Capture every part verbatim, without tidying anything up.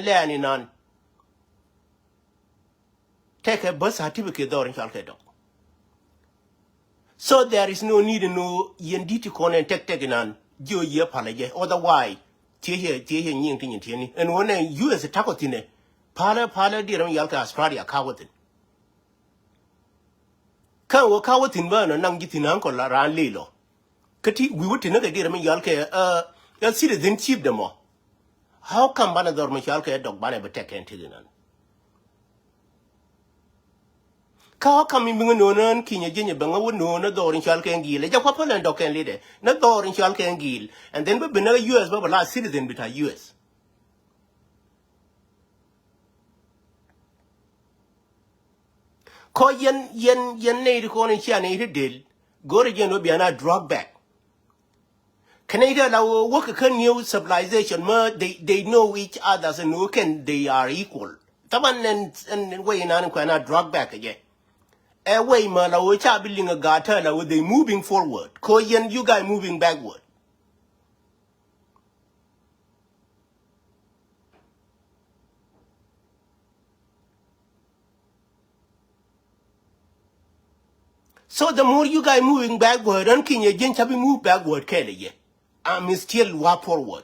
lɛɛn inan. Tɛkɛ birth certificate dhɔr in cɔal kɛ dɔk. So there is no need, no, yɛn di̱t ti kɔn ɛn tɛk tɛk inan jiɔ yiɛ palä jɛ. Otherwise, thiecɛ, thiecɛ nyiŋ ti nyin tieni ɛn wä nɛ U S takɔ thinɛ. Palä, palä diɛr mi yal kɛ Australia ka wä thin. Kä wä ka wä thin bä nɔ naŋ ji̱ thin aŋ kɔ la raan ley lɔ. Kä ti wi̱i̱ wä tin ni kɛ diɛr mi yal kɛ, uh, citizenship dɛ mɔ. How come banɛ dhɔr mi cɔal kɛ dɔk banɛ bi tɛk kɛn ti inan? Kä ɣä kam mi biŋä no̱o̱nä ɣän kinyɛ ji̱ nyɛ bäŋä wä no̱o̱nä dhɔr in cɔal kɛ ŋi̱i̱l ɛ jɛ kua̱ pälɛ dɔ̱k kɛn lidɛ nä dhɔr in cɔal kɛ ŋi̱i̱l. And then bä bi nä U S bä bä la citizen bi ta U S. Kɔ yɛn yɛn yɛn nɛy ti kɔn in cia nɛy ti del go̱rɛ jɛn wä biana drug bag. Kɛnɛ ita la wä wä kɛ kä new civilization mä they, they know each other and wä kɛn they are equal. Taban ɛn ɛn way inan kuɛn a drug back kɛ jɛ. Ɛ way mä la wä ca bi liŋ a gat tɛ la wä they moving forward. Ko yɛn you guy moving backward. So the more you guys moving backward, ɣän kinyɛ ji̱n ca bi move backward kɛɛl ɛ yɛ. I'm still walk forward.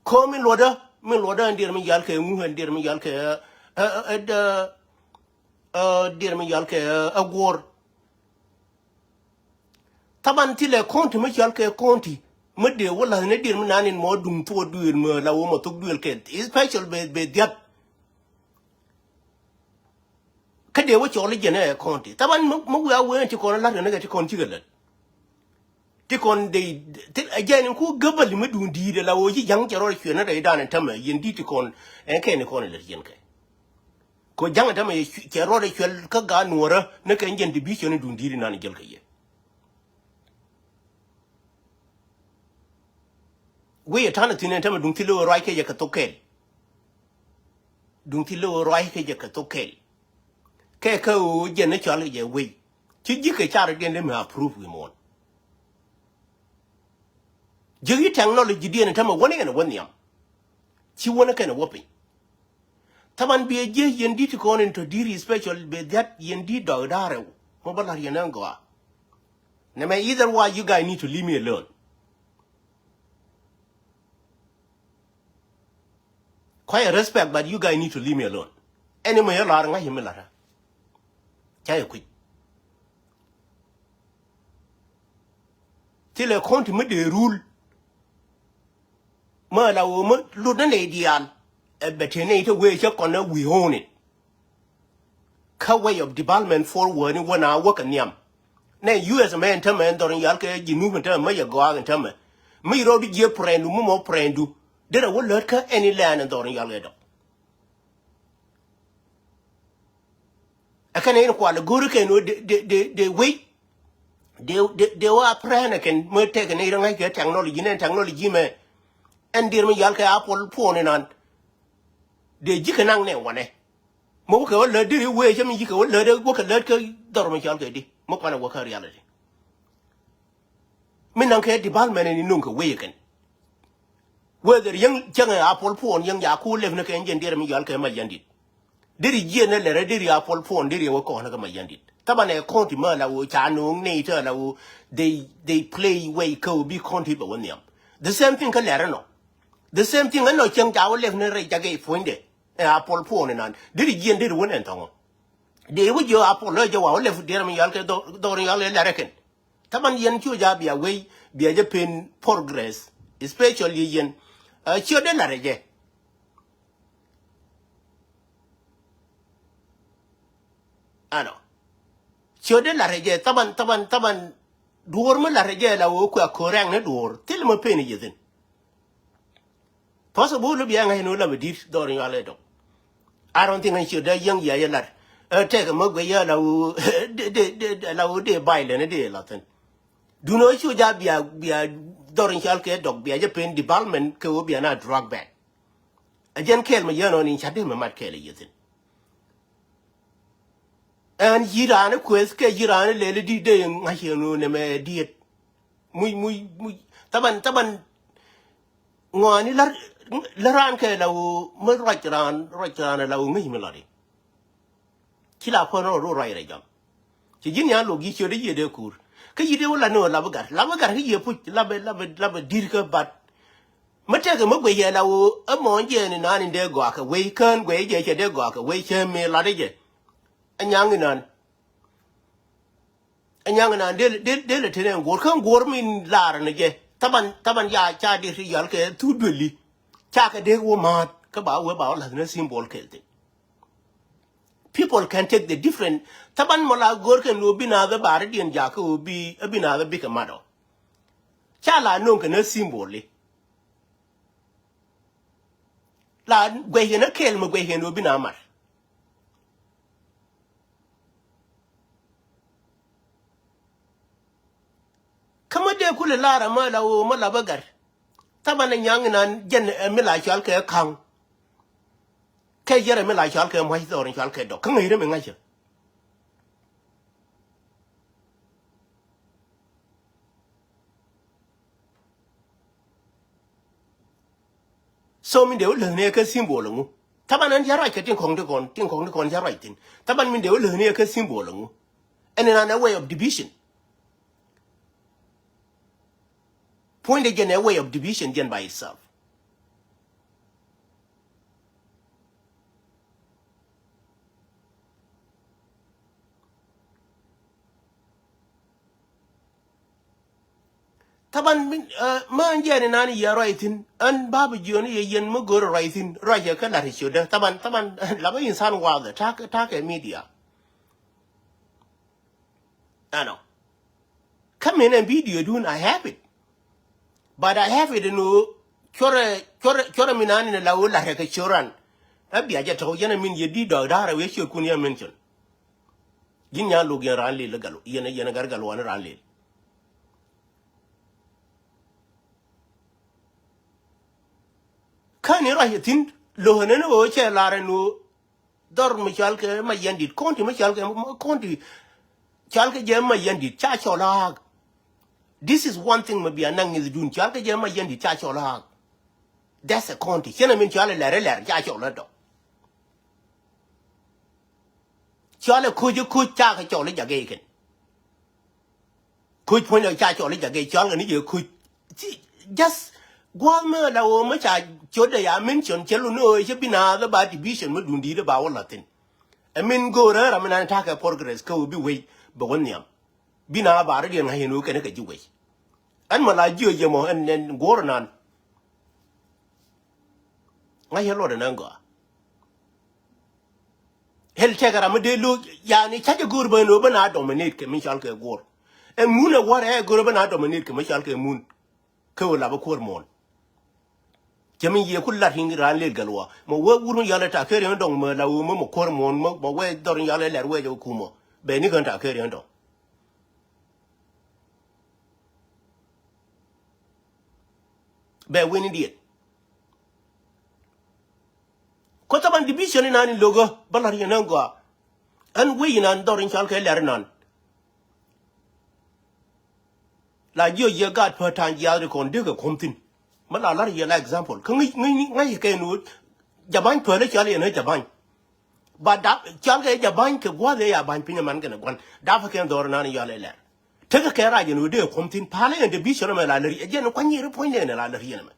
Ko mi luɔtdä, mi luɔtdä ɛn diɛr mi yal kɛ ŋu, ɛn diɛr mi yal kɛ, ɛ, ɛ, ɛ, ɛ, diɛr mi yal kɛ, ɛ, ɛ guɔ̱r. Taban thilɛ county mi cɔal kɛ county mi dee wä la̱th ni dier mi nan in mɔ duŋ thuɔɔk duëël mi la wä mɔ thok duëël kɛ special bɛ, bɛ dhiat. Kä dee wä cɔl i̱ jɛn ɛ county. Taban mi, mi wiaa wee ti kɔn la̱t kɛ ni kɛ ti kɔn cikɛ lät. Ti kɔn dee, ti, a jɛn in ku gäbäl mi duŋ di̱i̱t la wä ci ja̱ŋ cɛ rɔɔd cuɛ ni rɛy dan in tämɛ yɛn di̱i̱t ti kɔn ɛn kɛn in kɔn in lät yɛn kɛ. Ko ja̱ŋ tämɛ cɛ rɔɔdɛ cuɛl kä gaat nuɔ̱ɔ̱rä ni kɛ jɛn division in duŋ di̱i̱t inan jäl kɛ yɛ. Wee ɛ ta̱n ɛ thi̱n ɛn tämɛ duŋ thil ɣöö ruac kɛ jɛ kɛ thok kɛɛl. Duŋ thil ɣöö ruac kɛ jɛ kɛ thok kɛɛl. Kɛ kä ɣöö jɛn ni cɔal kɛ jɛ wei ci ji̱ kɛ car diɛn dee mi approve wi̱i̱ muɔ̱ɔ̱n. Ji̱ yi technology diɛn tämɛ wäni ɛn wä nhiam. Ci wäni kɛn wä piny. Taban biɛ jiɛ yɛn di̱t kɔn in tɔ di̱t special bɛ dhiat yɛn di̱t dɔk da̱rɛ wä mɔ bä la̱r yɛn ɛn gɔaa. Nɛmɛ either way you guys need to leave me alone. Quite a respect but you guys need to leave me alone. Ɛn imɛ yɛ la̱r ŋa̱c yɛ mi la̱rä. Ca yɛ kui̱c. Thilɛ county mi dee rule. Mä la wä mä lut ni nɛy diaal. Ɛ bɛ te nɛy te wee cä kɔn ɛ we own it. Kä way of development forward ni wä na wä kɛ nhiam. Nɛ U S mɛ ɛn tämɛ ɛn dhɔr in yal kɛ Jinub ɛn tämɛ mä yɛ gɔak ɛn tämɛ. Mi rɔɔdu jiɛ prɛndu mi mɔ prɛndu. Derɛ wä lät kä any land ɛn dhɔr in yal kɛ dɔk. Ɛ kɛn in kual go̱ri kɛn wä de, de, de, de wei. De, de, de wä a prɛn ɛ kɛn mɛ tɛk ni rɛ ŋa̱c kɛ technology nɛ technology mɛ. Ɛn dir mi yal kɛ Apple phone inan. De ji̱ kɛ naŋ nɛ wanɛ. Mɛ wä kɛ wä lät diri wee cä mi ji̱ kɛ wä lät wä kɛ lät kɛ dhɔr mi yal kɛ di mɛ kuanɛ wä kɛ reality. Mi naŋ kɛ development ni nuŋ kɛ wee kɛn. Whether yäŋ cäŋɛ Apple phone yäŋ ya ku lep ni kɛ ɛn jɛn diɛɛr mi yɔal kɛ ma yandit. Deri jiɛn ni lɛrɛ deri Apple phone deri wä kɔn kɛ ma yandit. Taban ɛ kɔn ti ma la wo ca no̱o̱ŋ ni tɛ la wo they, they play way kä wo bi kɔn ti bɛ wä nhiam. The same thing kä lɛrɛ nɔ. The same thing ɛn nɔ cäŋ ca wä lep ni rɛy jakɛ puɔ̱nydɛ. Ɛ Apple phone nan deri jiɛn deri wä nɛn thɔŋɔ. Dee wä jiɔ Apple lɔ jɛ wa wä lep diɛɛr mi yɔal kɛ dhɔr yɔal kɛ lɛrɛ kɛn. Taban yɛn cu ja bia wei bia jɛ pen progress, especially yɛn. Ciö de larɛ jɛ. Ano. Ciö de larɛ jɛ taban taban taban. Duɔr mi larɛ jɛ la wä kuɛ correct ni duɔr thil mi pen yɛ thin. Possible ni bia ŋa̱c ni wä la bɛ di̱t dhɔr in yual ɛ dɔk. I don't think ɛn ciö dee yäŋ yia yɛ lat. Ɛ tɛk ɛmɛ guic yɛ la wä dee dee dee la wä dee violent dee la thin. Dun wä ciö ja bia bia dhɔr in cual kɛ dɔk bia jɛ pen development kɛ wä bia na drug bag. Ɛ jɛn kɛɛl mɛ yɛn ɔn in ca dee mɛ mat kɛɛl ɛ yɛ thin. Ɛn yi raan kueth kɛ yi raan lɛl di dee ŋa̱c yɛn wä nɛmɛ diet. Muc muc muc. Taban taban. Ŋɔaani lar Lä raan kɛ la ɣöö mi ruac raan, ruac raan la ɣöö ŋäc mi lɔt i̱. Ci la puɔ̱n rɔ ro ruac rɛ jɔam. Ci ji̱n yan lok yi̱ ciöt i̱ yiëë dee kuur. Kä yi̱ dee wä la ni ɣöö lapä gat, lapä gat kä yiëë puc, lapä, lapä, lapä di̱t kä bat. Mi tɛkɛ mi guic yɛ la ɣöö ɛ mɔɔny jiɛɛn inan in dee gɔaa kɛ wei kään guic jɛ cɛ dee gɔaa kɛ wei cɛ mëë lat i̱ jɛ. Ɛ nyaŋ inan. Ɛ nyaŋ inan del, del, del ɛ tënɛ ŋuɔ̱r kä ŋuɔ̱r min laar ni jɛ. Thaban, thaban ya ca di ri yɔl kɛ thu dueli. Ca kɛ dee wä ma̱a̱t kä ba wee ba wä la̱th ni symbol kɛl thin. People can take the different. Thaban mɔ la go̱r kɛn wä bi naath ɛ ba ri diɛn jakä wä bi, ɛ bi naath ɛ bikɛ mat ɔ. Ca la no̱o̱ŋ kɛ ni symbol i̱. La guɛc kɛn ɛ kɛɛl mi guɛc kɛn wä bi na mat. Kä mä dee kulɛ lar amä la ɣöö mä la bä gat. Thaban ɛ nyaŋ inan jɛn ɛ mi la cɔal kɛ ka̱ŋ. Kɛ yɛr ɛ mi la cɔal kɛ mua̱c dhɔr in cɔal kɛ dɔk kä ŋäc rɛ mi ŋa̱cä. So min dee wä läthni ɛ kä symbol ɛŋu? Thaban ɛn cä ruac kɛ tin kɔ̱ŋ ti kɔn, tin kɔ̱ŋ ti kɔn cä ruac thi̱n. Thaban min dee wä läthni ɛ kä symbol ɛŋu? Ɛn inan ɛ way of division. Puɔ̱nydɛ jɛn ɛ way of division jɛn by itself. Thaban min, ɛ, mä ɛn jiɛn inan yɛ ruac thi̱n. Ɛn bapɛ jiɔni yɛ yɛn mä go̱o̱rɛ ruac thi̱n. Ruac yɛ kä la̱t ɛ ciötdä. Thaban, thaban lapä insan wath ɛ ta̱a̱, ta̱a̱ kɛ media. Ɛnɔ. Kä min ɛn video dun, I have it. But I have it in ɣöö cuɔrɛ, cuɔrɛ, cuɔrɛ min an in la ɣöö la̱t ɛ kɛ ciöt ran. Ɛ bia jɛ tɔ̱ yɛn ɛ min yɛ di̱t dɔɔk da̱a̱r ɛ wee ciöt kun yɛ mention. Ji̱n nyan lok yɛn raan lel ɛ gal, yɛn, yɛn ɛ gar gal wan raan lel. Kä ni ruac ɛ thi̱n lo̱k ɛ nɛn ɣöö cɛ lar ɛn ɣöö dhɔr mi cɔal kɛ Mayiandit, county mi cɔal kɛ, county cɔal kɛ jɛ Mayiandit ca cɔl a ɣaak. This is one thing mi bia naŋ ŋi̱thdun, cɔal kɛ jɛ Mayiandit ca cɔl a ɣaak. That's a county. Cien amin cɔal ɛ Lɛr ɛ Lɛr ca cɔl a dɔk. Cɔal ɛ Koc ɛ Koc ca kɛ cɔl a jak ɛ kɛn. Koc puɔ̱ny lɔ ca cɔl i̱ ca gɛc cɔl kɛ ni jɛ Koc. Ci, just gua̱a̱th mi la ɣöö mi ca ciötdɛ ya mention cɛ lun ni ɣöö cä bi naath ba division mi dun di̱i̱t ba wä la̱th thi̱n. Ɛ min go̱o̱rä ram mi nan ta̱kɛ progress kä ɣöö bi wec bɛ wä nhiam. Bi naath ba rɔ̱diɛn ŋa̱c yɛn ɣöö kɛn kɛ ji̱ wec. Ɛn mɔ la jiö jɛ mɔ ɛn, ɛn guɔ̱ɔ̱r nan. Ŋa̱c yɛn luɔt ɛn ɛn gɔaa. Hel tɛkɛ ram mi dee lo̱c, yani, ca jɛ go̱o̱r bä ni ɣöö bä na dominate kɛ mi cɔal kɛ guɔ̱ɔ̱r. Ɛ mun ɛ wäär ɛ go̱o̱r bä na dominate kɛ mi cɔal kɛ mun. Kɛ ɣöö lapä kuäär muɔ̱ɔ̱n. Cɛ mi yiëë ku lat in raan lel gɛl wä. Mɔ wee wur mi yɔl ɛ ta̱a̱ kɛ riɛn dɔŋ mɛ la ɣöö mɛ mɔ kuäär muɔ̱ɔ̱n mɛ, mɔ wee dhɔr in yɔl ɛ lɛr wee jɛ kumɔ. Bɛ ni kɛn ta̱a̱ kɛ riɛn dɔŋ. Bɛ wen idiot. Kɔ thaban division inan in lo̱kä bä la̱r yɛn ɛn gɔaa. Ɛn wec inan dhɔr in cɔal kɛ lɛr inan. La jiɔ jiɛ gaat pä ta̱a̱n jiaath ri kɔn dee kɛ kuɔ̱m thi̱n. Mä la la̱r yɛ la example kä ŋäc, ŋäc, ŋäc kɛ in wec. Jabany pälä cɔal yɛn ɛ jabany. Ba dap cɔal kɛ jabany kɛ gua̱th ëë ya ba̱ny piny ɛman kɛnɛ gua̱n dap kɛ in dhɔr inan in yɔal ɛ lɛr. Tekɛ kɛ rac ɛn ɣöö dee kuɔ̱m thi̱n pa̱lä ɛn dee bi cɔl ɛmɛ la lär yɛ jɛn kuany yɛr puɔ̱nydɛ ɛn la lär yɛn ɛmɛ.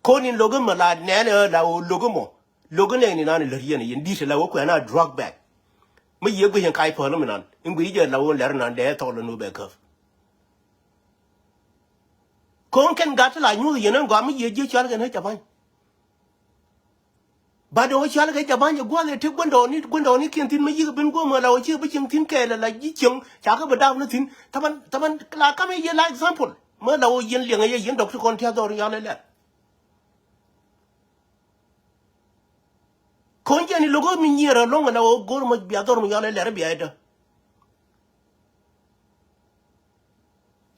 Ko̱n in lo̱k ɛmɛ la nɛɛn ɛ la ɣöö lo̱k ɛmɔ lo̱k ɛ nɛɛn inan lär yɛn ɛ yɛn di̱t ɛ la ɣöö kuɛn a drug bag. Mi yiëë guic ɛn kac päl ɛmɛ nan in guic jɛ la ɣöö lɛr nan dee thɔl ɛn ɣöö bɛ käp. Ko̱n kɛn gat ti la nyuɔ̱th yɛn ɛn gɔaa mi yiëë ji̱ cɔal kɛn ɛ ca ba̱ny. Ba dɔ̱ŋ cɔal kɛ jabany ɛ gua̱th ɛ ti guändɔɔni, guändɔɔni kiɛn thi̱n mä yiëk ɛ ben guämä la wä ciek bä cieŋ thi̱n kɛɛl ɛ la ji̱ cieŋ ca kä bä daap ni thi̱n. Thaban, thaban la kam ɛ yɛ la example mä la wä yɛn liɛŋ ɛ yɛ yɛn dɔk ti kɔn tiath dhɔr yal ɛ lɛr. Ko̱n jɛn i̱ lo̱k ɣä mi nyier ɛ lɔ̱ŋ ɛ la wä go̱r mä bia dhɔr mi yal ɛ lɛr bia ɛ dä.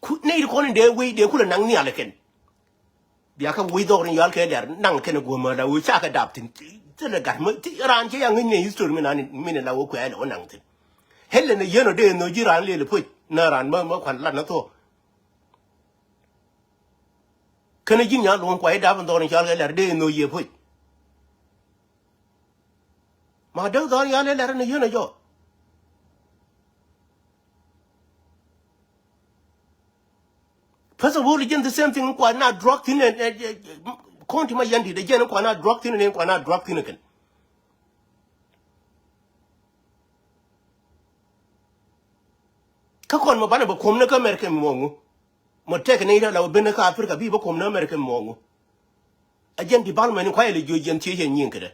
Ku nɛy ti kɔn in dee wec dee kulɛ naŋ nhial ɛ kɛn. Bia kä wec dhɔk ni yɔal kɛ dɛr naŋ kɛn ɛ guɔ̱mä la wec ca kɛ dap thi̱n. Thilɛ gat mä ti raan cɛ ya ŋäc ni history mi nan min la wec kuɛ lɛ wä naŋ thi̱n. Helen ɛ yien ɔ dee nhök ji̱ raan lëël ɛ puc na raan mä, mä kuan lat na thok. Kɛn ji̱n nyan luɔ̱ŋ kua i̱ dap in dhɔr in cɔal kɛ lɛr dee in nhök yɛ puc. Ma dee dhɔr in cɔal kɛ lɛr in yien a jɔk. First of all, again, the same thing, kua na drug thin and, and, and, kɔn ti ma yɛn dit, again, kua na drug thin and kua na drug thin again. Kä kɔn ma banɛ bɛ kuɔm ni kä America mi mɔ ŋu. Ma tɛk ni ita la wä ben ni kä Africa bi bɛ kuɔm ni America mi mɔ ŋu. Again, development ni kua yɛ lɛ jiö jiɛn thiec yɛ nyiŋ kɛ dɛ.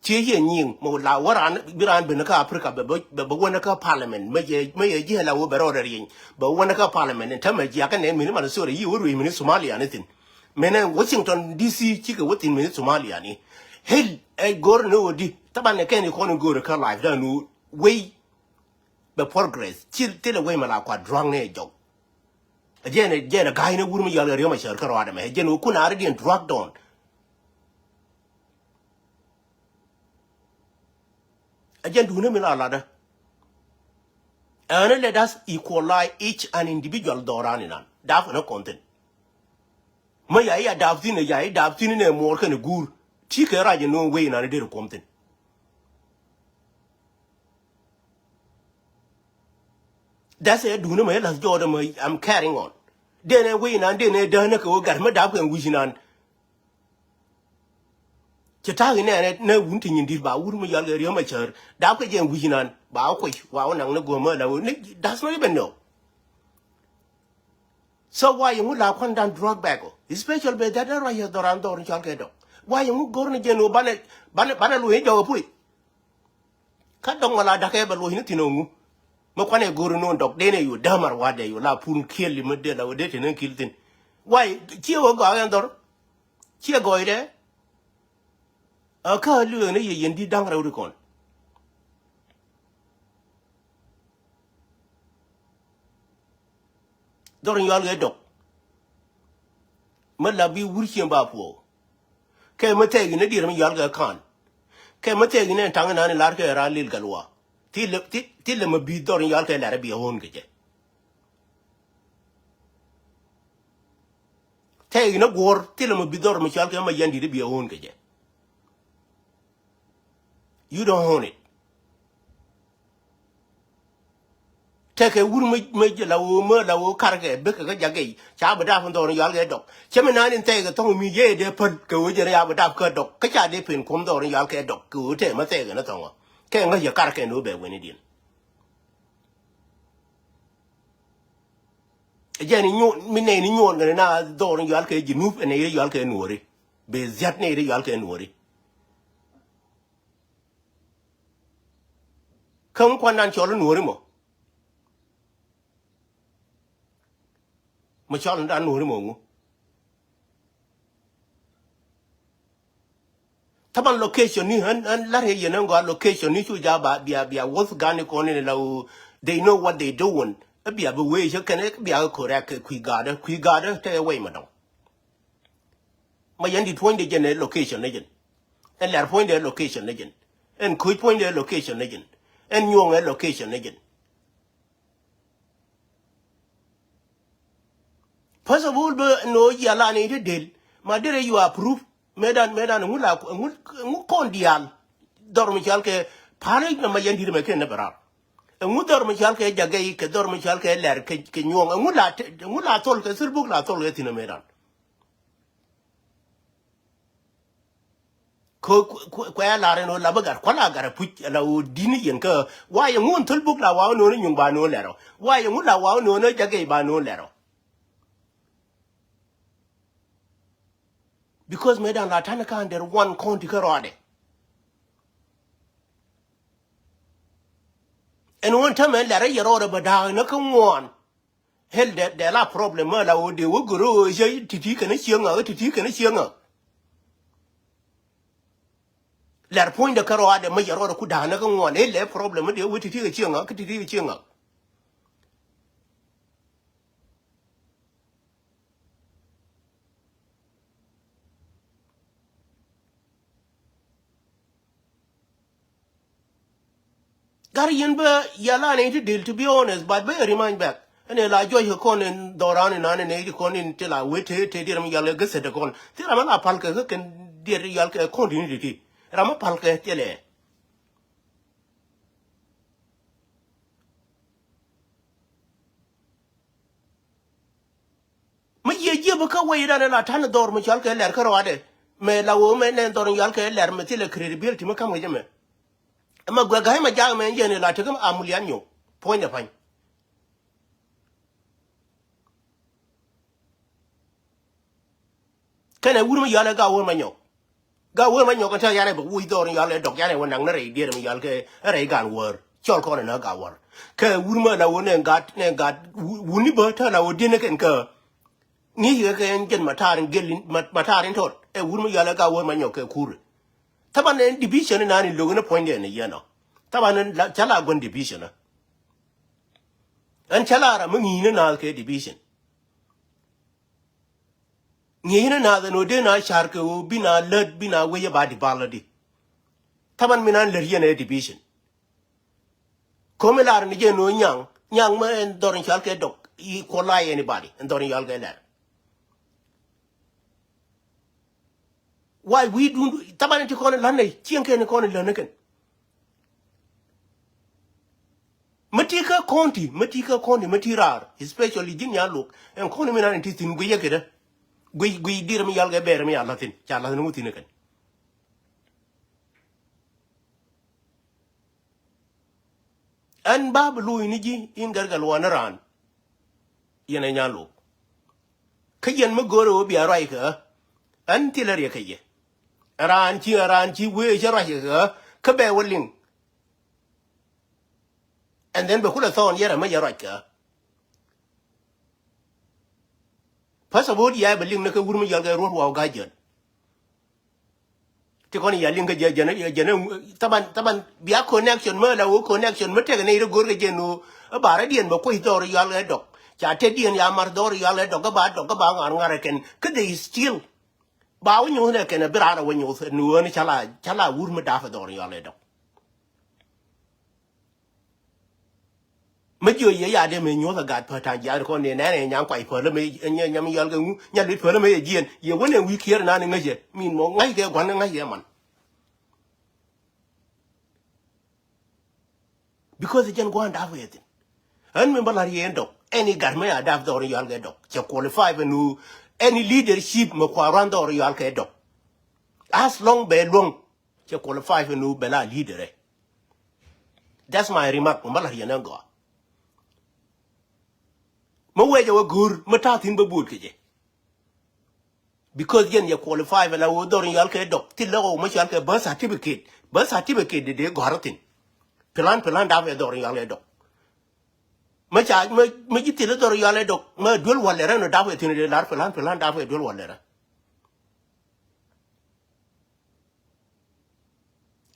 Thiec yɛ nyiŋ mɔ la wä raan bi raan ben kä Africa bɛ bɛ bɛ wä ni kä parliament mɛ yɛ mɛ yɛ jiɛ la wä bɛ rɔɔdɛ rieny bɛ wä ni kä parliament ni tämɛ jiakä nɛn mini Minnesota yi wä ruec mini Somalia ni thin. Mɛnɛ Washington D C cikɛ wä thin mini Somalia ni. Hil ɛ go̱r ni wä di taban ni kɛn ikɔn in go̱r kä life dan wä wei bɛ progress. Cil thilɛ wei mɛ la kua drug ni jɔk. Jɛn jɛn ga̱a̱c ni wur mi yɔl kɛ riöm a cär kä rɔadɛ mɛ jɛn wä kun ari diɛn drug dɔn. A jɛn duuni mi la latdä. Ɛn let us equalize each an individual dhɔran inan dap kɛn kɔn thin. Mä ya i̱ a dap thin ya i̱ dap thin inɛ muɔɔr kɛn guur ti kɛ rac in no̱o̱ŋ wei inan i̱ der kuɔm thin. That's it duuni mɛ i̱ lath jɔɔdɛ mɛ I'm carrying on. Denɛ wei inan denɛ däänä kɛ wä gat mä dap kɛn wi̱c inan. Cɛ ta̱a̱ inɛ nɛ wun ti nyin di̱t ba wur mi yɔal kɛ riöm a cäär dap kɛ jɛ wi̱c inan ba wä kuec wa wä naŋ ni guɔ̱m mä la wä ni that's not even no. So why you la kuan dan drug bag o especially bɛ that ruac yɛ dhɔran dhɔr ni cɔal kɛ dɔk why you go̱r ni jɛ no banɛ banɛ banɛ luɔ̱c ni jɔk a puc. Kä dɔ̱ŋ mɛ la da̱kɛ bɛ luɔ̱c ni thi̱n ɛ ŋu. Mɛ kuanɛ go̱o̱ri no̱o̱ŋ dɔ̱k denɛ yu dämar wa̱dɛ yu la pun kiɛli mɛ dee la wä dee teni ki̱l thi̱n. Wai ciɛ wä gɔaa ɛn dhɔr. Ciɛ gɔɔydɛ. Ɛ kä lueekni yɛ yɛn di̱t da̱ŋ rɛw ri kɔn. Dhɔr in yual kɛ dɔ̱k. Mä la bi wur cieŋ ba puɔw. Kɛ mä thɛɛk in a dier mi yual kɛ ka̱n. Kɛ mä thɛɛk in ɛn taŋ in an in lar kɛ ran lil gal wa. Thilɛ thilɛ mä bi dhɔr in yual kɛ lar a bi a ɣo̱n kɛ jɛ. Thɛɛk in a guɔ̱r thilɛ mä bi dhɔr mi cual kɛ ma yɛn di̱t a bi a ɣo̱n kɛ jɛ. You don't own it. Tekɛ wur mä mä la woo mä la woo karkɛ bikɛ kä jakɛ ca bi dap in dhɔr in yual kɛ dɔk. Cɛ mi naan in thɛɛk in thɔŋ mi yee dee päl kɛ wee jɛn ya bi dap kä dɔk kä ca dee pen kuɔm dhɔr in yual kɛ dɔk kɛ wee tɛɛ mä thɛɛk in a thɔŋ ɔ. Kɛ ŋäc yɛ karkɛ ni wee bɛ wen idiɛn. Jɛn inyuɔn mi nɛy ni nyuɔn kɛn na dhɔr in yual kɛ Jinub ɛ nɛy ri yual kɛ nuɔri. Bɛ ziat nɛy ri yual kɛ nuɔri. Kä ŋu kuan dan cɔl nuɔri mɔ. Mɔ cɔl dan nuɔri mɔ ŋu. Taban location ni ɣän ɣän lar yɛ yɛn ɣän gɔaa location ni cu ja ba bia bia wuth gani kɔn ni la wu they know what they doing. Ɛ bia bi wee cä kɛn ɛ bia kɛ correct kɛ kui̱ gaatdä kui̱ gaatdä te ɛ wei ma dɔŋ. Ma yɛn di puɔ̱nydɛ jɛn ɛ location ni jɛn. Ɛn lɛr puɔ̱nydɛ ɛ location ni jɛn. Ɛn kuc puɔ̱nydɛ ɛ location ni jɛn. Ɛn nyuɔ̱ŋ ɛ location ni jɛn. First of all bä no yia la ni ti del ma derɛ you approve. Medan medan ŋu la ŋu ŋu kɔn dial. Dhɔr mi cal kɛ panic na ma yɛn dit mɛ ken na bɛ rar. Ŋu dhɔr mi cal kɛ jagɛ kɛ dhɔr mi cal kɛ lɛr kɛ kɛ nyuɔŋ ŋu la ŋu la thol kɛ thil buk la thol kɛ thin medan. Kɛ kuɛ lar ɛn ɣöö la bä gat kua̱l a gat a puc ala ɣöö di̱n i̱ yɛn kä wa yɛ ŋuɔ̱n thäl buk la wa wä no̱o̱n inyuŋ ba no̱o̱n lɛr ɔ wa yɛ ŋuɔ̱n la wa wä no̱o̱n ɛ jakɛ ba no̱o̱n lɛr ɔ. Because mëë da̱ŋ la ta̱n kä under one county kä rɔɔdɛ. Ɛn ɣöö ɛn tämɛ lɛr ɛ yɛ rɔɔdɛ bä da̱a̱k ni kä ŋuɔ̱ɔ̱n. Hel dɛ dɛ la problem mä la wä dee wä gör wä cä ti̱ti̱ kɛn cieŋ ŋa ti̱ti̱ kɛn cieŋ ŋa. Lɛr puɔ̱nydɛ kä rɔɔdɛ mä yɛ rɔɔdɛ ku da̱a̱n kä ŋuɔ̱n hel lɛ problem mä dee wä ti̱ti̱ kɛ cieŋ ŋa kä ti̱ti̱ kɛ cieŋ ŋa. Gat yɛn bä yɛ la ni ti dil, to be honest, but bä yɛ remind back. Ɛn ɛ la juɔc kɛ kɔn in dhɔran in an in ɛ kɔn in ti la wee te te dier mi yal kɛ gäthɛ de kɔn. Ti ram mi la pal kɛ kɛ kɛn dier yal kɛ kɔn in ti ti. Ram mi pal kɛ ti lɛ. Mi yiëë jiëp kä wec dan ɛ la ta̱n dhɔr mi cɔal kɛ lɛr kä rɔadɛ. Mɛ la wee mɛ nɛ dhɔr yal kɛ lɛr mi thilɛ credibility mi ka̱m kɛ jɛ mɛ. Ɛmɛ guɛ ga̱a̱c ma jaak mɛ jiɛn ila tekä amulian nyok puɔ̱nydɛ pa̱ny. Kɛnɛ wur mi yɔal ɛ Gaa Wä ma nyɔk. Gaa Wä ma nyɔk ɛn tɛ yan ɛ bɛ wuc dhɔr in yɔal ɛ dɔk yan ɛ wä naŋ ni rɛy dier mi yɔal kɛ rɛy gan wäär cɔl kɔn ɛ nä gaa wäär. Kɛ wur mi la wä nɛ gat nɛ gat wuni bä tɛ la wä di̱n ɛ kɛn kä. Ŋi̱i̱c kɛ kɛ ɛn jɛn matar in gel in matar in tɔt ɛ wur mi yɔal ɛ Gaa Wä ma nyɔk kɛ kur. Thaban ɛn division in naan in lo̱k in puɔ̱nydɛ in yɛn ɔ. Thaban ɛn ca la gua̱n division ɔ. Ɛn ca la ram mi ŋi̱i̱c ni naath kɛ division. Ŋi̱i̱c ni naath ɛn ɣöö dee na car kɛ ɣöö bi na lät bi na wec ɛ ba di bal ɔ di. Thaban mi naan lät yɛn ɛ division. Komi lar ni jɛ no nyaŋ nyaŋ ma ɛn dhɔr in cɔal kɛ dɔk i kuɔl la anybody ɛn dhɔr in cɔal kɛ lɛr. Why we do thaban ti kɔn lan nɛ cieŋ kɛn kɔn lan nɛ kɛn. Ma ti kä county ma ti kä county ma ti raar especially ji̱n ya lok ɛn county mi nan in ti thin guic yɛ kedä. Guic guic dir mi yal kɛ bɛɛr mi ya lathin ca lathin ŋu thin kɛn. Ɛn ba bi luuc ni ji̱ in gɛr kɛ luɔɔn ni raan. Yɛn ɛ nyan lok. Kä yɛn mi go̱o̱rɛ wä bia ruac kɛ ɣä. Ɛn thilɛ riɛk kɛ yɛ. Raan ci raan ci wee cä ruac kɛ ɣä kä bɛ wä liŋ. And then bɛ kulɛ thɔɔn yɛrɛ mi yɛ ruac kɛ ɣä. Passport ya bɛ liŋ ni kɛ wur mi yɔl kɛ ruɔt wa wä ga̱ jɛn. Ti kɔn ya liŋ kä jɛ jɛn jɛn thaban thaban bia connection mä la wä connection mä tɛk ni ri go̱r kɛ jɛn wä. Ɛ ba rɛ diɛn bɛ kuec dhɔr yɔl kɛ dɔk ca tɛ diɛn ya mar dhɔr yɔl kɛ dɔk kä ba dɔk kä ba ŋar ŋar kɛn kä they still. Ba wä nyoth nɛ kɛn a bi raan a wä nyoth ni wä ni ca la ca la wur mi dap dhɔr yɔl kɛ dɔk. Mi jiö yɛ ya dee mi nyuɔth a gat pä ta̱a̱ jiath kɔn ni nɛn ɛ nyan kuay pälä mi nyam yɔl kɛ ŋu nya luic pälä mi yɛ jiɛn yɛ wä nɛ wi̱i̱ kiɛɛr nan iŋäcɛ min mɔ ŋa̱ckɛ gua̱n iŋäcɛ man. Because jɛn gua̱n dap kɛ thin. Ɣän mi bä la̱r yɛ ɛn dɔk ɛn i̱ gat mi a dap dhɔr yɔl kɛ dɔk cɛ qualify bɛ nu ɛn i̱ leadership mi kua ruan dhɔr yɔl kɛ dɔk. As long bɛ luɔ̱ŋ cɛ qualify bɛ nu bɛ la leader ɛ. That's my remark mi bä la̱r yɛ ɛn gɔaa. Mi wecɛ wä go̱o̱r mi ta̱a̱ thi̱n bä buɔt kɛ jɛ. Because yɛn yɛ qualify bɛ la wä dhɔr in yɔal kɛ dɔk thil lɛ ɣɔw mi cɔal kɛ birth certificate birth certificate dee dee gɔ̱a̱r thin. Plan plan dap ɛ dhɔr in yɔal kɛ dɔk. Mi ca mi ji̱ thil dhɔr in yɔal kɛ dɔk mi duel wal lɛ rɛ ni dap ɛ thin dee lar plan plan dap ɛ duel wal lɛ rɛ.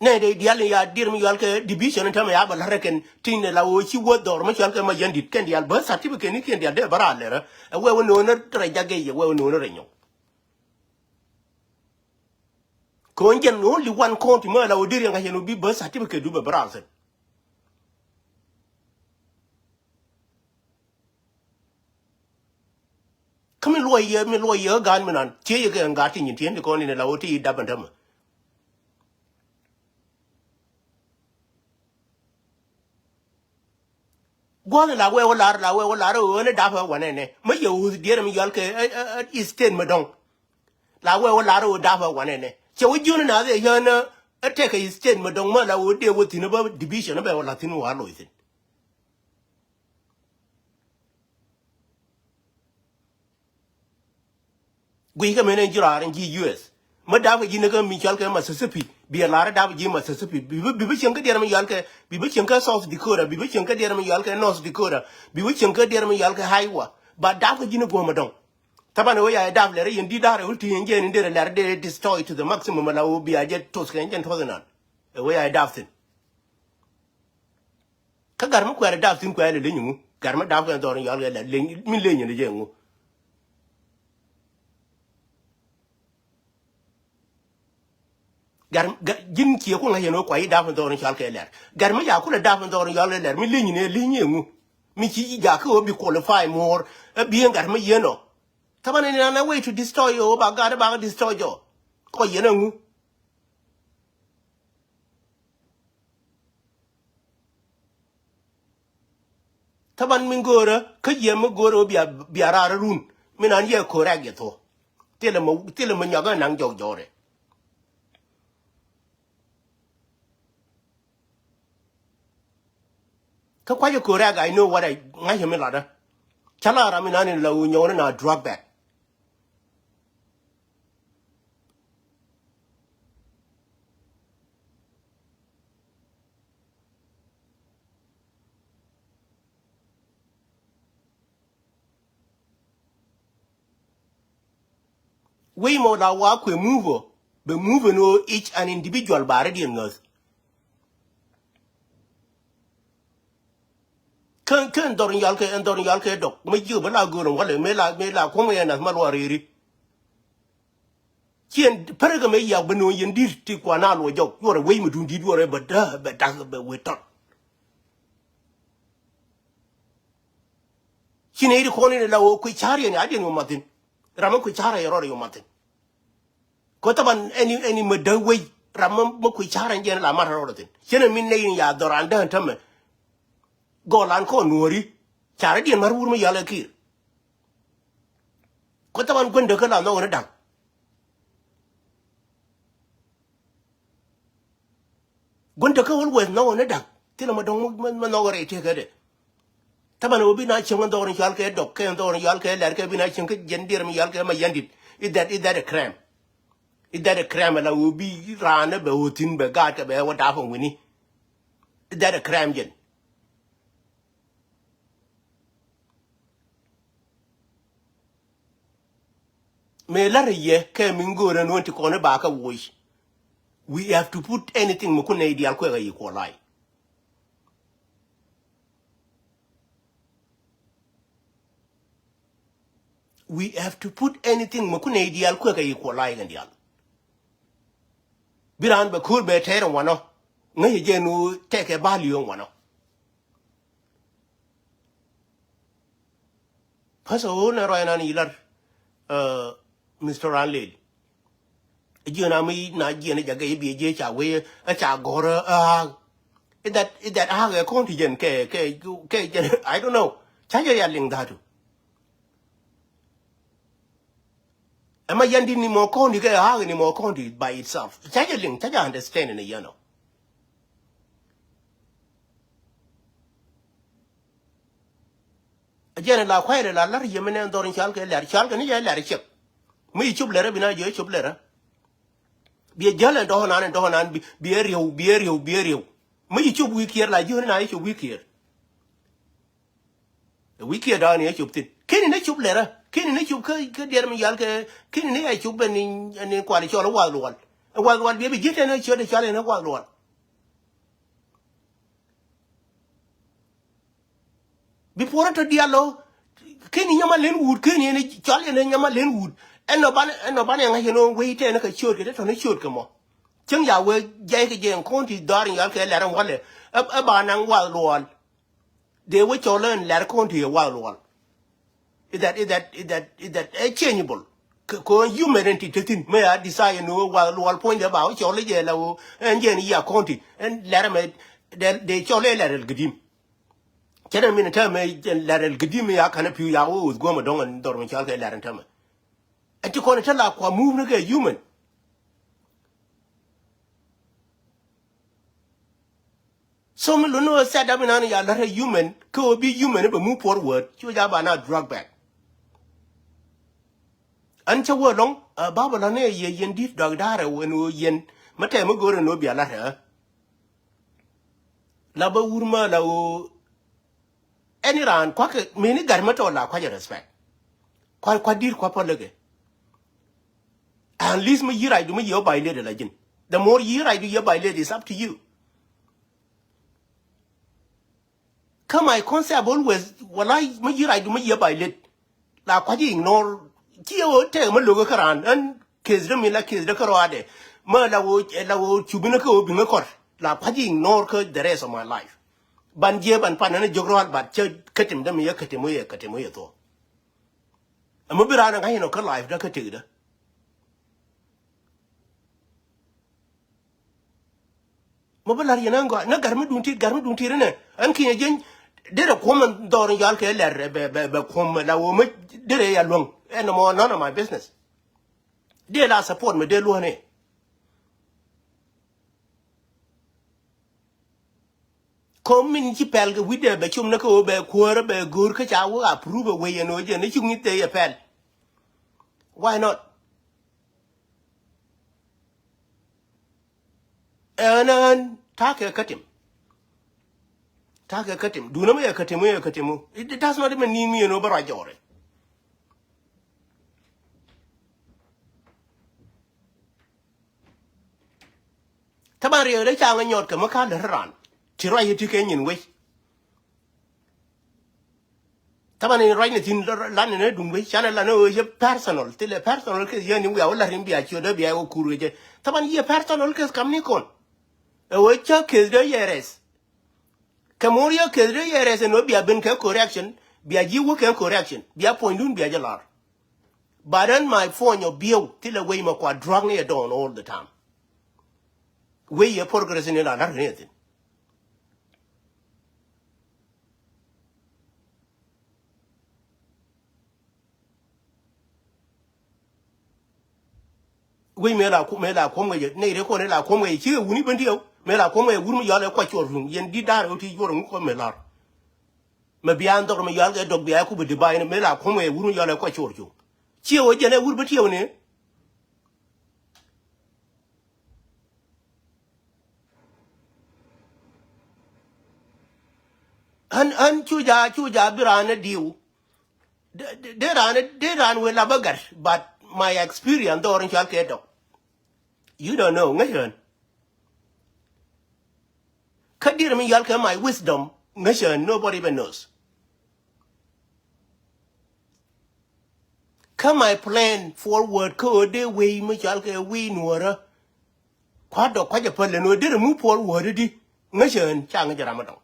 Nɛ dee dial ni ya dir mi yual kɛ division in tɛmɛ ya bɛ la̱t rɛ kɛn tin la wä ci wä dhɔr mi cual kɛ ma yɛn dit kɛn dial bä certificate ni kɛn dial dee bä raal lɛ rɛ. Ɛ wɛ wä no̱o̱n rɛ jagɛ yɛ wɛ wä no̱o̱n rɛ nyɔk. Kɔn jɛn only one county mɛ la wä dir yɛn ka yɛn wä bi bä certificate du bɛ bä raal sɛn. Kä mi luɔc yɛ mi luɔc yɛ kä gaat mi nan ciɛ yɛ kɛ ŋa̱a̱t ti nyin ti ɛn ti kɔn in la wä ti dap ɛn tämɛ. Gua̱th la wee wä lar la wee wä lar ɣöö ni dap ɛ wanɛ nɛ mä yɛ wuth diɛɛr mi yɔal kɛ ɛ ɛ ɛ state mi dɔŋ. La wee wä lar ɣöö dap ɛ wanɛ nɛ cɛ wä jiön na dhɛ yään ɛ tɛkɛ state mi dɔŋ mä la wä dee wä thi̱n ɛ bä division ɛ bɛ wä la thi̱n wä a loc thi̱n. Guiy kä men en ji̱ raar en ji̱ U S. Mä dap kɛ ji̱ ni kä mi cɔal kɛ Mississippi bi ɛ lar dap ji̱ Mississippi bi bi bi cieŋ kä diɛɛr mi yɔal kɛ bi bi cieŋ kä South Dakota bi bi cieŋ kä diɛɛr mi yɔal kɛ North Dakota bi bi cieŋ kä diɛɛr mi yɔal kɛ Iowa. Ba dap kɛ ji̱ ni guɔ̱m ɛ dɔŋ. Thaban ɛ wee ya ɛ dap lɛr ɛ yɛn di̱t da̱r ɛ wul ti yɛn jɛ ni derɛ lɛr dee destroy to the maximum la wee bia jɛ toth kɛ yɛn jɛn toth inan. Ɛ wee ya ɛ dap thi̱n. Kä gat mi kuɛɛr dap thi̱n kuɛɛr lɛ leny ŋu gat mi dap kɛn dhɔr in yɔal kɛ lɛ leny min leny in jɛ ŋu. Gat gat ji̱n ciɛ ku ŋa̱c yɛn wä kuay dap in dhɔr in cɔal kɛ lɛr gat mi ca kulɛ dap in dhɔr in yɔal kɛ lɛr min leny in ɛ leny in ŋu. Mi ci ji̱ jakä ɣöö bi qualify more. Ɛ bi ɛn gat mi yien ɔ. Taban ɛn nan ɛ way to destroy ɣöö ba gat ɛ ba destroy jɔ. Kɔ yien ɛŋu. Taban mi go̱o̱rä kä jiɛ mi go̱o̱rä ɣöö bia bia raar run. Mi nan yɛ correct yɛ thuɔ. Thilɛ mi thilɛ mi nyɔk ɛ naŋ jɔk jɔrɛ. Kä kuacä correct, I know what I ŋa̱cä mi latdä. Ca la ram mi nan in la wu nyɔwni na drug back. Wec mɔ la wa kuɛ move ɔ bɛ move ni ɣöö each an individual ba rɛ diɛn ŋäth. Kä kä ɛn dhɔr in yɔal kɛ ɛn dhɔr in yɔal kɛ dɔk mi jiök bä la göör in walɛ mëë la mëë la kuɔ̱m yɛn nath ma luɔk rëëri. Ciɛn pärä kɛ mëë yak bä no̱o̱ŋ yɛn di̱t ti kuan a luɔk jɔk yuɔrɛ wec mi duun di̱t yuɔrɛ bɛ däk bɛ dak bɛ wet tɔt. Ci nɛy ti kɔn in la ɣöö kui̱ ca̱r yɛn a diɛn ɣöö mathin. Ram mi kui̱ ca̱r yɛ rɔɔdɛ ɣöö mathin. Kɔ thaban ɛni ɛni mɛ däk wec ram mɛ kui̱ ca̱r ɛn jɛn la mat rɔɔdɛ thin. Ciɛn ɛn min nɛy in ya dhɔran däk ɛn tämɛ. Gɔlan kɔn nuɔ̱ɔ̱ri. Ca̱r a diɛn mat wur mi yɔal ɛ ki̱i̱r. Kɔ thaban guändä kä la nhɔk ɛn da̱ŋ. Guändä kä always nhɔk ni da̱k thilɛ ma dɔ̱ŋ ma nhɔk rɛy tëkädɛ. Thaban ɛ wä bi na cieŋ dhɔr in cɔal kɛ dɔk kɛ dhɔr in cɔal kɛ lɛr kɛ bi na cieŋ kä jiɛn dier mi cɔal kɛ ma yɛn dit. Is that is that a crime? Is that a crime? Ala wä bi raan bɛ wä thin bɛ gaat kɛ bɛ wä dap in wini. Is that a crime jɛn? Mëë la̱rä yɛ kɛ mi ŋo̱o̱rä nuɔ̱n ti kɔn i̱ ba kä woc. We have to put anything mi kun nɛy diaal kuɛk a yi kuɔlay. We have to put anything mi kun nɛy diaal kuɛk a yi kuɔlay kɛn diaal. Bi raan bɛ ko̱o̱r bɛ tɛɛr in wanɔ ŋäc jɛ nu tɛkɛ bal yio̱o̱ŋ wanɔ. Pasa ɣöö nɛ ruac nan ilar. Mister Anlel. Jiön ami na jiɛn jakɛ i̱ biɛ jiɛ ca wee ɛ ca gɔ̱rä ɛ haak. I̱ that i̱ that haak ɛ kɔn ti jɛn kɛ kɛ kɛ jɛn I don't know. Ca jɛ ya liŋ dhatu. Ɛmɛ yɛn di ni mɔ kɔn di kɛ haak ni mɔ kɔn di by itself. Ca jɛ liŋ ca jɛ understand ni yɛn ɔ. A jiɛn la kuay la lar yɛ mi nɛ dhɔr in cal kɛ lɛr cal kɛ ni jɛ lɛr ciɛk. Mi cop lɛrä bi na jɛ cop lɛrä. Biɛ jäl ɛn dɔ̱k nan ɛn dɔ̱k nan biɛ riɛw biɛ riɛw biɛ riɛw. Mi cop wi̱i̱ kiɛr la ji̱ na cop wi̱i̱ kiɛr. Wi̱i̱ kiɛr da̱a̱n yɛ cop thin keni ni cop lɛrä keni ni cop kä kä diɛr mi yal kɛ keni ni yɛ cop ɛn ni kual cɔl wath luɔl. Wath luɔl biɛ bi ji̱ tɛn ciöt cɔl ɛn wath luɔl. Bi puɔrä tɔ diaal lɔ keni nyama len wut keni ɛn cɔl ɛn nyama len wut. Ɛn nɔ ban ɛn nɔ ban ɛŋa yɛn ɔ wei tɛn kä ciöt kɛ tɛ tɔni ciöt kɛ mɔ. Cäŋ ya wee jay kɛ jɛ ɛn kɔn ti dhɔr in yal kɛ lɛr ɛn walɛ. Ɛ ba naŋ wath luɔl. Dee wä cɔl ɛn lɛr kɔn ti ɛ wath luɔl. Is that is that is that is that ɛ changeable? Kɛ kɔn human ɛn ti te thin mɛ ya desire ni wä wath luɔl puɔ̱nydɛ ba wä cɔl ɛ jɛ la wä ɛn jɛ ni ya kɔn ti ɛn lɛr ɛmɛ dee cɔl ɛ lɛr ɛl gdim. Cɛ dɛ min täämɛ lɛr ɛl gdim ya kanɛ pi̱u ya wä wuth guɔ̱mɛ dɔ̱ŋ ɛn dhɔr mi cɔl kɛ lɛr ɛn täämɛ. Ɛn ti kɔn ɛ te la kua move ni kɛ human. So mi luni ɣä set up inan ya la̱t ɛ human kä ɣä bi human i̱ bɛ move forward ci ɣä ja ba na drag back. An cä wä lɔŋ ɛ baba lɔni ɛ yɛ yɛn di̱t dɔak da̱a̱r ɛ wän ɣä yɛn mä tɛm mi go̱o̱r ɛn ɣä bia la̱t ɛ ɣä. La bä wur mä la ɣä ɛn iran kuakɛ mëni gat mä tɔ la kuac ɛ respect. Kuac kuac di̱t kuac pä läkɛ. At least mi yi̱ racdu mi yi̱ ɣä violate la ji̱n. The more yi̱ racdu yi̱ ɣä violate is up to you. Kä my concept always walay mi yi̱ racdu mi yi̱ ɣä violate. La kua̱c ignore ci ɣä tɛk mi lo̱k kä raan ɛn case dä mi la case dä kä rɔadɛ. Mi la ɣä la ɣä cubi ni kä ɣä bi̱ŋä kɔr la kua̱c ignore kä the rest of my life. Ban jiɛ ban pan ni jiök rɔal, but cä kätim dämi yɛ kätim wä yɛ kätim wä yɛ thuɔ̱k. Ɛmɔ bi raan ɛ ŋa̱c inɔ kä life dä kä tëkdä. Mɔ bi la̱r yɛn ɛn gɔaa ni gat mi duun tit, gat mi duun tit inɛ ɛn kinyɛ jieny. Derɛ kuɔm ɛn dhɔr in yɔal kɛ lɛr bɛ bɛ bɛ kuɔm la wä mi derɛ ya luäŋ. Ɛn mɔ none of my business. Dee la support mi dee luäŋ ni. Kɔm min ci pɛl kɛ wi̱cdɛ bɛ com ni kä ɣöö bɛ kuäärä bɛ go̱o̱r kä ca wä approve ɛ wec ɛn ɣöö jɛ ni ci ŋi̱th tëë yɛ pɛl. Why not? Ɛn ɛn ta̱a̱ kɛ kätim. Ta̱a̱ kɛ kätim. Duundä mi yɛ kätim, mi yɛ kätim. It, it does not even need mi ɛn ɣöö bä ruac jɔɔri. Taban riɛk dee ca ŋä nyɔt kɛ mi ka lät ran. Ci ruac yɛ ti kɛ nyin wec. Taban in ruac ni thin lan ni duŋ wec, canɛ lan ni ɣöö yɛ personal, thilɛ personal case yɛ ni wiaa wä la̱r in bia ciötdä bia wä kur kɛ jɛ. Taban yɛ personal case kam ni kɔn. Ɛ ɣöö cä case dee yɛ rɛth. Kɛ mo̱o̱r yɛ case dee yɛ rɛth ɛn ɣöö bia ben kɛ correction, bia ji̱ wä kɛ correction, bia puɔ̱nydun bia jɛ la̱r. But ɛn my phone ɔ bieu thilɛ wec mɛ kua drug ni ɛ dɔɔn all the time. Wec yɛ progress ni la la̱r ni ɛ thin. Wec mëë la ku-, mëë la kuɔ̱m kɛ jɛ, nɛy rɛy kɔn mëë la kuɔ̱m kɛ jɛ, cikɛ wuni ben tiɛw, mëë la kuɔ̱m kɛ jɛ wur mi yɔal ɛ kuac cuɔr cuŋ, yɛn di̱t da̱a̱r ɣöö ti cuɔr ŋu kɔn mëë la̱r. Mɛ bia dhɔr mi yɔal kɛ dɔk bia ku bi di ba in mëë la kuɔ̱m kɛ jɛ wur mi yɔal ɛ kuac cuɔr cuŋ. Ciɛ wä jɛn ɛ wur bi tiɛw ni. Ɣän, ɣän cu ja, cu ja bi raan ɛ diw. De, de, de raan, de raan wee lap ɛ gat, but my experience dhɔr in cual kɛ dɔk. You don't know, ŋäc ɣän. Kä dier mi yɔal kɛ my wisdom, ŋäc ɣän, nobody even knows. Kä my plan forward kä ɣöö dee wei mi cɔal kɛ wei nuɔ̱ɔ̱rä. Kua̱r dɔ̱k kua̱c ɛ päl ɛn ɣöö derɛ move forward i̱di, ŋäcä ɣän ca ŋäcä ram ɛ dɔ̱ŋ.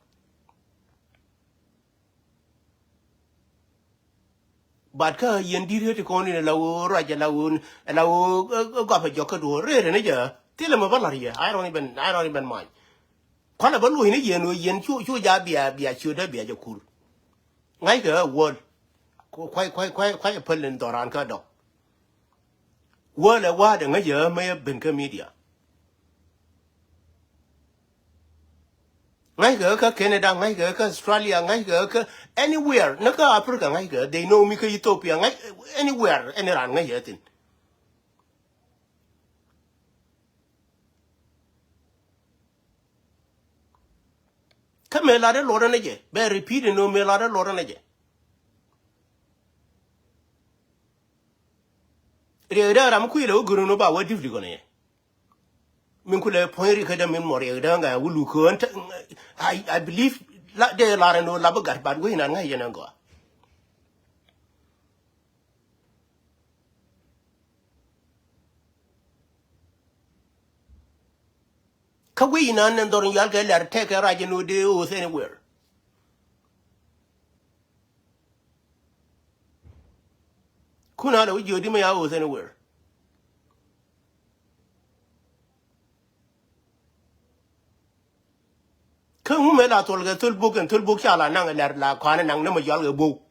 But kä yɛn di̱t ɣä ti kɔn in ala ɣöö ruac ala ɣöö, ala ɣöö, ɛ, ɛ, gɔapɛ jɔk kä duɔ̱ɔ̱r rɛɛr ɛn ɛ jɛ. Thilɛ mɛ bä la̱r yɛ, I don't even, I don't even mind. Kualɛ bä luɔ̱c ni yɛn ɣöö yɛn cu, cu ja bia, bia ciötdä bia jɛ kur. Ŋa̱ckɛ ɣä wäl. Kua̱c, kua̱c, kua̱c, kua̱c ɛ päl in dhɔran kä dɔ̱k. Wäl ɛ wa̱a̱dɛ ŋäcɛ ɣä mëë ɛ ben kä media. Ŋa̱ckɛ ɣä kä Canada, ŋa̱ckɛ ɣä kä Australia, ŋa̱ckɛ ɣä kä anywhere. Ni kä Africa ŋa̱ckɛ ɣä, they know me kä Ethiopia, ŋa̱c anywhere, any ran ŋa̱ckɛ ɣä thi̱n. Kä mëë latdä luɔtdä ni jɛ, bɛ repeat ni ɣöö mëë latdä luɔtdä ni jɛ. Riɛkdä ram mi kui̱ lɛ wä gör ni ɣöö ba wä difficult ni jɛ. Min kulɛ puɔ̱ny riɛkdä min mɔ riɛkdä ŋa wä luk kään. I, I believe la dee lar ni ɣöö lap i̱ gat, but wec inan ŋa̱c yɛn ɛn gɔaa. Kä wec inan ɛn dhɔr in yal kɛ lɛr tɛkɛ rac ɛn ɣöö dee oth anywhere. Kun a lɛ wä jiöt di mɛ ya oth anywhere. Kä ŋu mëë la thol kɛ thöl bok ɛn thöl bok ca la naŋ ɛ lɛr la kɔanɛ naŋ ni mɛ yɔal kɛ bok.